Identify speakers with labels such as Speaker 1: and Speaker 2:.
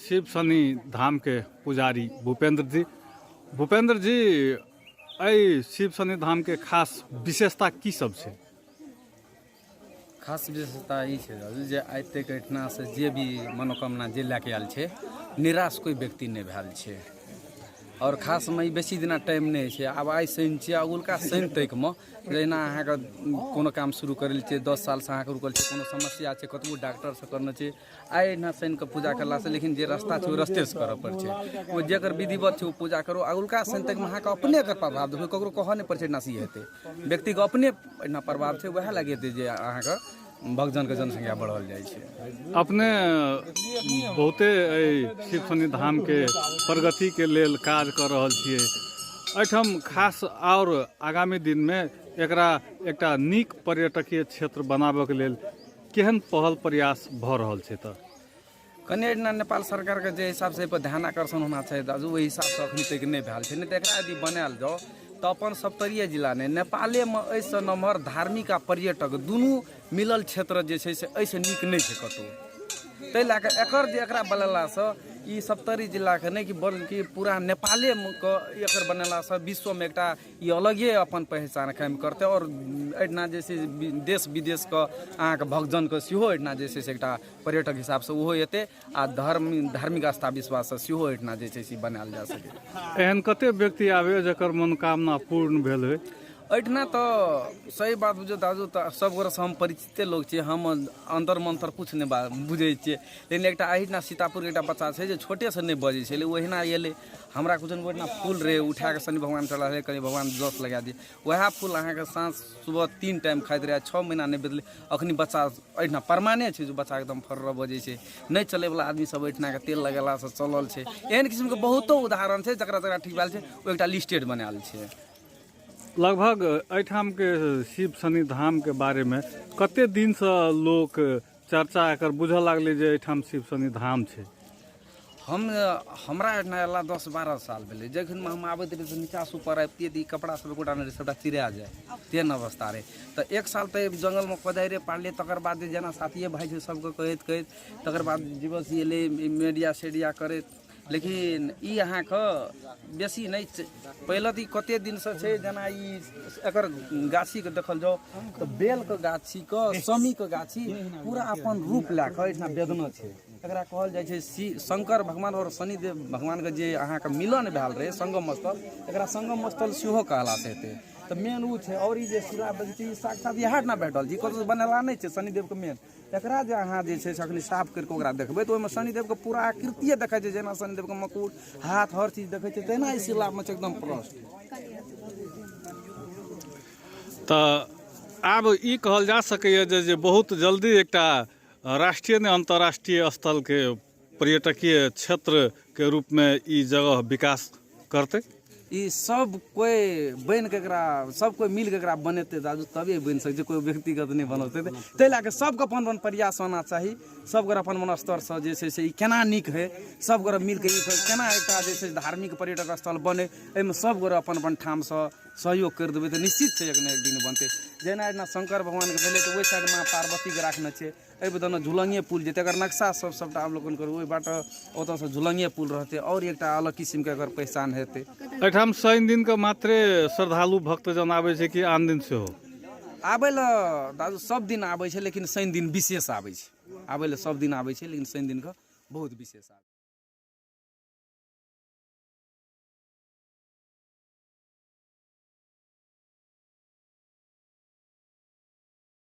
Speaker 1: शिव शनि धामके पुजारी भूपेंद्र जी। भूपेंद्र जी, एहि शिव शनि धामके खास विशेषता की सब छै?
Speaker 2: खास विशेषता ई छै दादू जे आइ तक एहिठिनासँ जे भी मनोकामना जे लए कऽ आयल छै, निराश कोइ व्यक्ति नहि भेल छै। आओर खासमे ई बेसी दिना टाइम नहि होइ छै। आब आइ शनि छियै, अगुलका शनि तकमे जहिना अहाँके कोनो काम शुरू करै लए छै, 10 सालसँ अहाँके रुकल छै, कोनो समस्या छै, कतबो डॉक्टरसँ करने छै, आइ एहिना शनिके पूजा करलासँ, लेकिन जे रास्ता छै ओहि रस्तेसँ करऽ पड़ै छै। ओ जकर विधिवत छै ओ पूजा करू, अगुलका शनि तकमे अहाँके अपने एकर प्रभाव देखबै, ककरो कहऽ नहि पड़ै छै। एहिना ई हेतै, व्यक्तिके अपने एहिना प्रभाव छै, वएह लागि हेतै जे अहाँके भक्तजनके जनसंख्या बढ़ल जाइ छै।
Speaker 1: अपने बहुते एहि शिव शनि धामके प्रगतिके लेल काज कऽ रहल छियै। एहिठाम खास आओर आगामी दिनमे एकरा एकटा नीक पर्यटकीय क्षेत्र बनाबऽके लेल केहन पहल प्रयास भऽ रहल छै? तऽ
Speaker 2: कनि एहिना नेपाल सरकारके जे हिसाबसँ एहिपर ध्यान आकर्षण होना चाही दाजू, ओहि हिसाबसँ अखन तक नहि भेल छै। नहि तऽ एकरा यदि बनायल जाउ तऽ अपन सप्तरीये जिला नहि, नेपालेमे एहिसँ नमहर धार्मिक आ पर्यटक दुनू मिलल क्षेत्र जे छै से एहिसँ नीक नहि छै कतहु। ताहि लए कऽ एकर जे एकरा बनेलासँ ई सप्तरी जिलाके नहि कि बल्कि पूरा नेपालेमे के एकर बनेलासँ विश्वमे एकटा ई अलगे अपन पहचान कायम करतै। आओर एहिठिना जे छै देश विदेशके अहाँके भक्तजनके सेहो एहिठिना जे छै से एकटा पर्यटक हिसाबसँ ओहो एतै आ धर्म धार्मिक आस्था विश्वाससँ सेहो एहिठिना जे छै से बनायल जा सकै।
Speaker 1: एहन कते व्यक्ति आबैए जकर मनोकामना पूर्ण भेल होइ?
Speaker 2: एहिठिना तऽ सही बात बुझियौ दादू, तऽ सब गोरेसँ हम परिचिते लोक छियै, हम अन्तर मंतर किछु नहि बुझै छियै। लेकिन एकटा एहिठिना सीतापुरके एकटा बच्चा छै जे छोटेसँ नहि बजै छलै, ओ एहिना एलै हमरा किछु नहि, ओहिठिना फूल रहै, उठा कऽ शनि भगवान चढ़ा रहै, कनि भगवान जस लगा दियै। वएह फूल अहाँके साँझ सुबह 3 टाइम खाइत रहै, 6 महीना नहि बदलै। अखनी बच्चा एहिठिना प्रमाणे छै जे बच्चा एकदम फर्र बजै छै। नहि चलैवला आदमी सब एहिठिनाके तेल लगेलासँ चलल छै। एहन किस्मके बहुतो उदाहरण छै, जकरा जकरा ठीक भेल छै ओ एकटा लिस्टेड बनायल छै।
Speaker 1: लगभग एहिठामके शिव शनि धामके बारेमे कते दिनसँ लोक चर्चा एकर बुझऽ लागलै जे एहिठाम शिव शनि धाम छै?
Speaker 2: हमरा एहिठिना अयला 10-12 साल भेलै। जखन हम आबैत रहियै तऽ नीचासँ ऊपर आबितियै तऽ ई कपड़ा सब एकोटा नहि रहै, सबटा चिरा जाय, तेहन अवस्था रहै। तऽ 1 साल तऽ जङ्गलमे कोदारिए पारलियै। तकर बाद जेना साथिए भाइ छै सबके कहैत कहैत तकर बाद दिवस एलै मीडिया सेडिया करैत। लेकिन ई अहाँके बेसी नहि, पहिले तऽ ई कते दिनसँ छै। जेना ई एकर गाछीके देखल जाउ तऽ बेलके गाछीके शमीके गाछी पूरा अपन रूप लए कऽ एहिठिना बेदना छै। एकरा कहल जाइ छै शंकर भगवान आओर शनिदेव भगवानके जे अहाँके मिलन भेल रहै संगम स्थल, एकरा संगम स्थल सेहो कहलासँ हेतै। तऽ मेन ओ छै। आओर ई जे शिला देखै छी, ई साक्षात इएह ठिना भेटल छै, कतहु बनेला नहि छै शनिदेवके मेन। एकरा जे अहाँ जे छै से अखनी साफ करिके ओकरा देखबै तऽ ओहिमे शनिदेवके पूरा आकृतिए देखै छै, जेना शनिदेवके मकुट हाथ हर चीज देखै छै तहिना ई शिलामे छै एकदम प्रष्ट।
Speaker 1: तऽ आब ई कहल जा सकैए जे बहुत जल्दी एकटा राष्ट्रीय नहि अन्तर्राष्ट्रीय स्थलके पर्यटकीय क्षेत्रके रूपमे ई जगह विकास करतै।
Speaker 2: ई सब कोइ बनि कऽ एकरा सब कोइ मिल कऽ एकरा बनेतै दादू तबे बनि सकै छै, कोइ व्यक्तिगत नहि बनतै। ताहि लए कऽ सबके अपन अपन प्रयास होना चाही, सबके अपन अपन स्तरसँ जे छै से ई केना नीक होइ, सब गोटे मिल कऽ ई केना एकटा जे छै धार्मिक पर्यटक स्थल बनै, एहिमे सब गोटे अपन अपन ठामसँ सहयोग करि देबै तऽ निश्चित छै एक ने एक दिन बनतै। जेना एहिना शङ्कर भगवानके भेलै तऽ ओहि साइडमे पार्वतीके राखने छै, एहि दने झुलङ्गे पुल जेतै। एकर नक्शा सब सबटा अवलोकन करू, ओहि बाट ओतऽसँ झुलङ्गे पुल रहतै आओर एकटा अलग किसिमके एकर पहिचान हेतै।
Speaker 1: एहिठाम शनि दिनके मात्रे श्रद्धालु भक्तजन आबै छै कि आन दिन सेहो?
Speaker 2: आबै लए दादू सब दिन आबै छै, लेकिन शनि दिन विशेष आबै छै। आबै लए सब दिन आबै छै, लेकिन शनि दिनके बहुत विशेष आबै छै।